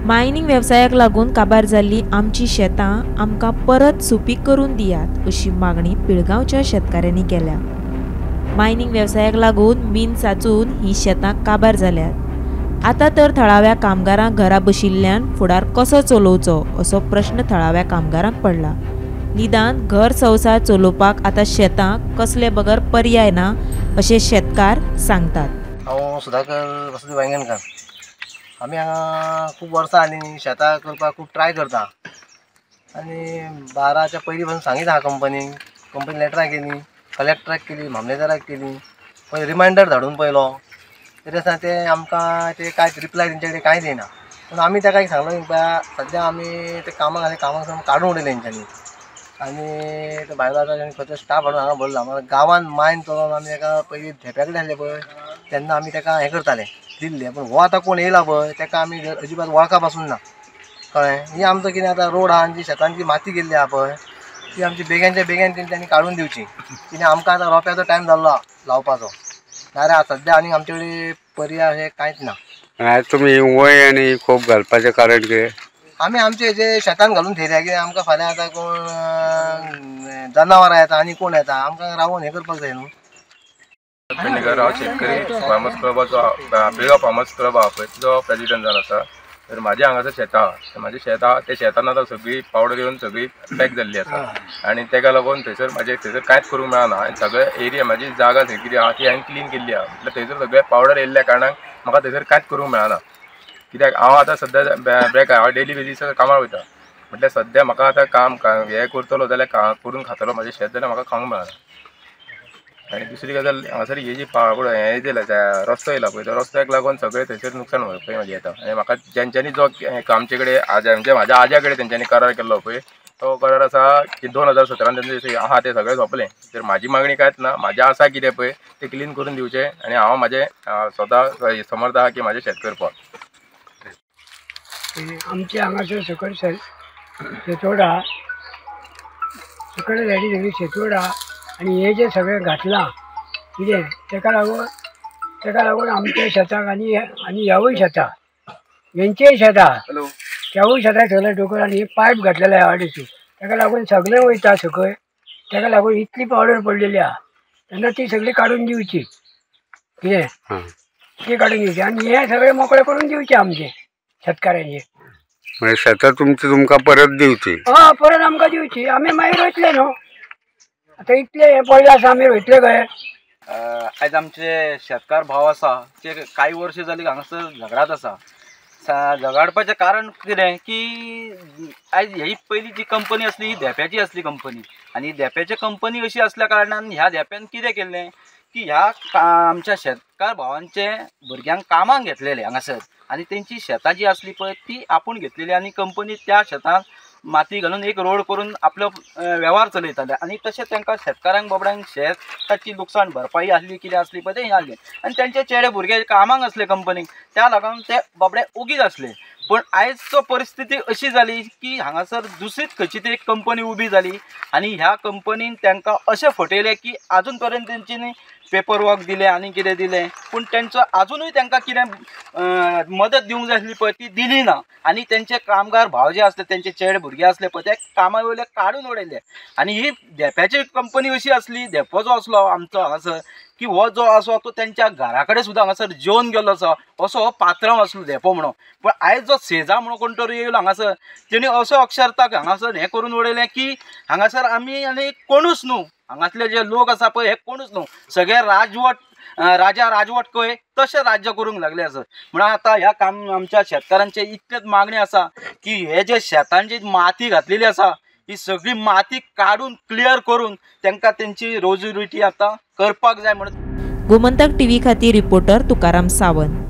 Mining वेवसायाक लागून काबार जाल्ली आमची शेतां आमकां परत सुपीक करून दियात अशी मागणी पिळगांवच्या शेतकाऱ्यांनी केल्या. मायनिंग वेवसायाक लागून मीन साचून ही शेतां काबार जाल्यात. आतां तर थळाव्या कामगारांक घरा बशिल्ल्यान फुडार कसो चलोवचो असो प्रश्न थळाव्या कामगारांक पडला. निदान घर संवसार चलोवपाक आतां शेतां कसले बगर पर्याय ना अशें शेतकार सांगतात. हांव सुधाकर वसुदेव वांयगणकर. आमी हांगा खूब वर्सां आनी शेतां करपाक खूब ट्राय करता आनी 12च्या पयलीं पासून सांगित आहा कंपनी लेटरां केली, कलेक्टराक केली, मामलेदाराक केली, पयलीं रिमायंडर धाडून पयलो तरी आसतना ते आमकां ते कांय रिप्लाय तेंचे कडेन कांय दिना. पूण आमी ताका एक सांगलो की सद्या आमी ते कामाक आसले, कामाक काडून उडयले तेंच्यांनी आनी ते भायलो आतां खंयचो स्टाफ हाडून हांगा भरला. गांवान मायन चलोवन आमी ताका पयलीं धेंप्या कडेन आसले पळय तेन्ना आमी ताका हें करताले दिल्ले, पूण हो आतां कोण येयला पळय ताका आमी अजिबात वळखा पासून ना. कळ्ळें? ही आमचो कितें आतां रोड आहा आनी जी शेतान जी माती गेल्ली आहा पळय ती आमची बेग्यांच्या बेग्यान तेंच्यांनी काडून दिवची. कित्याक आमकां आतां रोप्याचो टायम जाल्लो आहा लावपाचो, नाजाल्यार सद्या आनी आमचे कडेन पर्याय अशें कांयच ना. आयज तुमी वंय आनी खोप घालपाचें कारण कितें? आमी आमचे जे शेतान घालून थेयल्या कित्याक आमकां फाल्यां आतां कोण जनावरां येता आनी कोण येता आमकां रावोन हें करपाक जाय न्हू. पेडणेकर. हांव शेतकरी फार्मर्स क्लबाचो, पिळगांव फार्मर्स क्लब आहा पळय तिचो प्रेजिडंट जावन आसा. तर म्हाजें हांगासर शेतां आहा, म्हाजें शेत आहा त्या शेतान आतां सगळी पावडर येवन सगळी पॅक जाल्ली आसा आनी तेका लागून थंयसर म्हाजें थंयसर कांयच करूंक मेळना आनी सगळे एरिया म्हाजी जागा थंय कितें आहा ती हांवें क्लीन केल्ली आहा. म्हटल्यार थंयसर सगळें पावडर येयल्ल्या कारणान म्हाका थंयसर कांयच करूंक मेळना. कित्याक हांव आतां सद्या ब्रेक हांव डेली बेजीसार कामाक वयता, म्हटल्यार सद्या म्हाका आतां काम हें करतलो जाल्यार करून खातलो म्हाजें शेत जाल्यार म्हाका खावंक मेळना. आनी दुसरी गजाल हांगासर ही जी पावडर हें येयला रस्तो येयला पळय तो रस्त्याक लागून सगळें थंयसर नुकसान पळय म्हाजें येता. आनी म्हाका तेंच्यांनी जो आमचे कडेन आजा म्हणजे म्हाज्या आज्या कडेन तेंच्यांनी करार केल्लो पळय तो करार आसा की 2017 तेंचे आहा तें सगळें सोंपलें. तर म्हाजी मागणी कांयच ना, म्हाजें आसा कितें पळय तें क्लीन करून दिवचें आनी हांव म्हाजें स्वता समर्थ आहा की म्हाजें शेत करपाक. आमचे हांगासर सकयल शेतोडा सकयल सायडी सगळी शेतोडा आनी हे जे सगळें घातलां कितें तेका लागून आमच्या शेताक आनी आनी ह्यावूय शेतां हेंचेय शेतां त्यावूय शेताक सगळे दोंगर आनी पायप घातलेले आहा वाटेसून तेका लागून सगळें वयता सकयल. तेका लागून इतली पावडर पडलेली आहा तेन्ना ती सगळी काडून दिवची कितें ती काडून दिवची आनी हें सगळें मोकळें करून दिवचें आमचें शेतकाऱ्यांचे. म्हणजे शेतां तुमची तुमकां परत दिवची? हय, परत आमकां दिवची. आमी मागीर रोयतले न्हू, आतां इतलें हें पडलां आसा आमी रोयतले कहे. आयज आमचे शेतकार भाव आसा ते कांय वर्सां जाली हांगासर झगडात आसा. झगडपाचें कारण कितें की आयज ही पयली जी कंपनी आसली ही धेंप्याची आसली कंपनी आनी धेंप्याची कंपनी अशी आसल्या कारणान ह्या धेंप्यान कितें केल्लें की ह्या आमच्या शेतकार भावांचे भुरग्यांक कामाक घेतलेले हांगासर आनी तेंची शेतां जी आसली पळय ती आपूण घेतलेली आनी कंपनी त्या शेतांत माती घालून एक रोड करून आपलो वेव्हार चलयताले आनी तशें तांकां शेतकारांक बाबड्यांक शेताची लुकसाण भरपाई आसली कितें आसली पळय तें आसलें आनी तेंचे चेडे भुरगे कामाक आसले कंपनीक त्या लागून ते बाबडे ओगीच आसले. पूण आयजचो परिस्थिती अशी जाली की हांगासर दुसरीच खंयची तरी एक कंपनी उबी जाली आनी ह्या कंपनीन तांकां अशें फटयलें की आजून पर्यंत तेंच्यांनी पेपर वर्क दिलें आनी कितें दिलें पूण तेंचो आजुनूय तांकां कितें मदत दिवंक जाय आसली पळय ती दिली ना आनी तेंचे कामगार भाव जे आसले तेंचे चेडे भुरगे आसले पळय ते कामा वयले काडून उडयले. आनी ही धेंप्याची कंपनी अशी आसली, धेंपो जो आसलो आमचो हांगासर की हो जो आसा तो तेंच्या घरा कडेन सुद्दां हांगासर जेवन गेल्लो आसा असो हो पात्रांव आसलो धेंपो म्हणून. पूण आयज जो सेजा म्हणून कोण तरी येयलो हांगासर तेणी असो अक्षरताक हांगासर हें करून उडयलें की हांगासर आमी आनी कोणूच न्हू, हांगासले जे लोक आसा पळय हे कोणूच न्हू, सगळे राजवट राजा राजवट कय तशें राज्य करूंक लागले आसा. म्हणून आतां ह्या काम आमच्या शेतकारांचे इतलेच मागणी आसा की हे जे शेतांची माती घातलेली आसा ही सगळी माती काडून क्लियर करून तांकां तेंची रोजी रोटी आतां करपाक जाय म्हणून. गोमंतक टीव्ही खातीर रिपोर्टर तुकाराम सावंत.